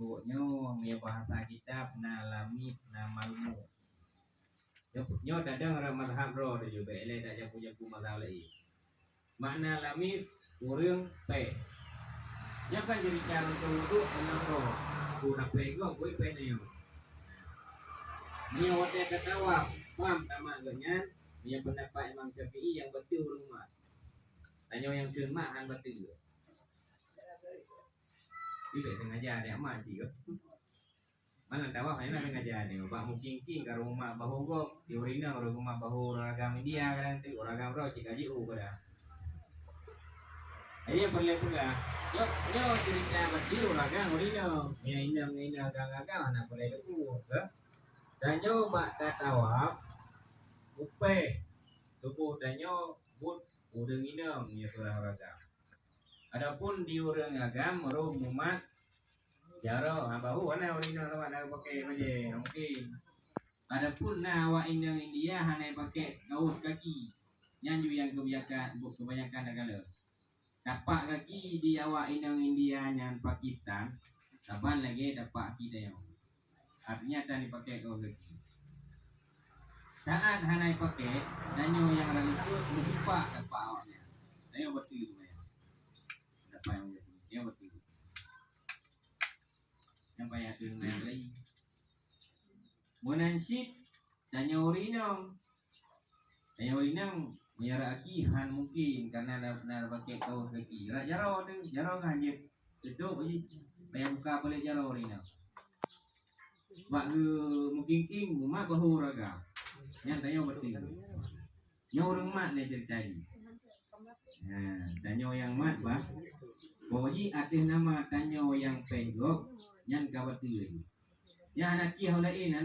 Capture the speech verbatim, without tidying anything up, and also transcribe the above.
Nyoe meunyoe bahasa kitab na lamis, na malmus. Nyoe, nyoe tadong lam mazhab droe teuh, bèk ilèe tajampu-jampu mazhab laén. Makna lamis, ureueng pèh. Nyoe kan jadi cara untuk wudhu, tenang droe. Aku dah pèh gob, bui pèh nyoe. Nyoe watèe tatawaf, bam tamat geuh nyan, nyan pendapat Imam Syafi'i nyang bateue ureueng mat. Tanyoe nyang kheun mat han bateue. Ibèk sengaja dia mat cit. Malam tawaf hana sengaja dia. Bak mukim-kim ka rumoh mat bahô gob, di ureueng inong rumoh mat bahô ureueng agam India kadang tu, ureueng agam droe cit ka jiôh kadang. Jadi nyang peureulèe peugah, nyoe, nyoe cerita bateue ureueng agam ureueng inong. Nyang inong ngon inong agam-agam hana peureulèe teupeu, ke? Tanyoe bak tatawaf, upèh tuboh tanyoe buet ureueng inong nyang surah ureueng agam. Adapun di ureueng agam rhom mumat jaroe, ha, bahu hana ureueng inong lawat dak pakai bajèe, mungkin. Adapun na awak inong India hana pakai kaos kaki. Nyan ju nyang kebanyakan, kebanyakan takalon. Tapak kaki di awak inong India nyan Pakistan, saban lagèe tapak kaki tanyoe. Artinya tan dipakai kaos kaki. Saat hana dipakai, tanyoe nyang rayeuk meusipak tapak awaknyan. Tanyoe bateue tu, tanyoe. Tapak nyang bateue, tanyoe bateue. Nyang payah tu nyang lain. Meunan cit, tanyoe ureueng inong. Tanyoe ureueng inong, meunyoe raki han mungkin, karena na, na pakai kaos kaki. Rak jaroe tu, jaroe kan jeuet teutôp jih. Payah buka paléng jaroe ureueng inong. Bak geu-, meukim-kim, mumat bahô ureueng agam. Nyan tanyoe bateue. Nyoe ureueng mat lé ceurita jih. Ha, tanyoe nyang mat bah. Pokok jih ateueh nama tanyoe nyang pèh gob, nyan ka bateue jih. Nyan hana kiah laén,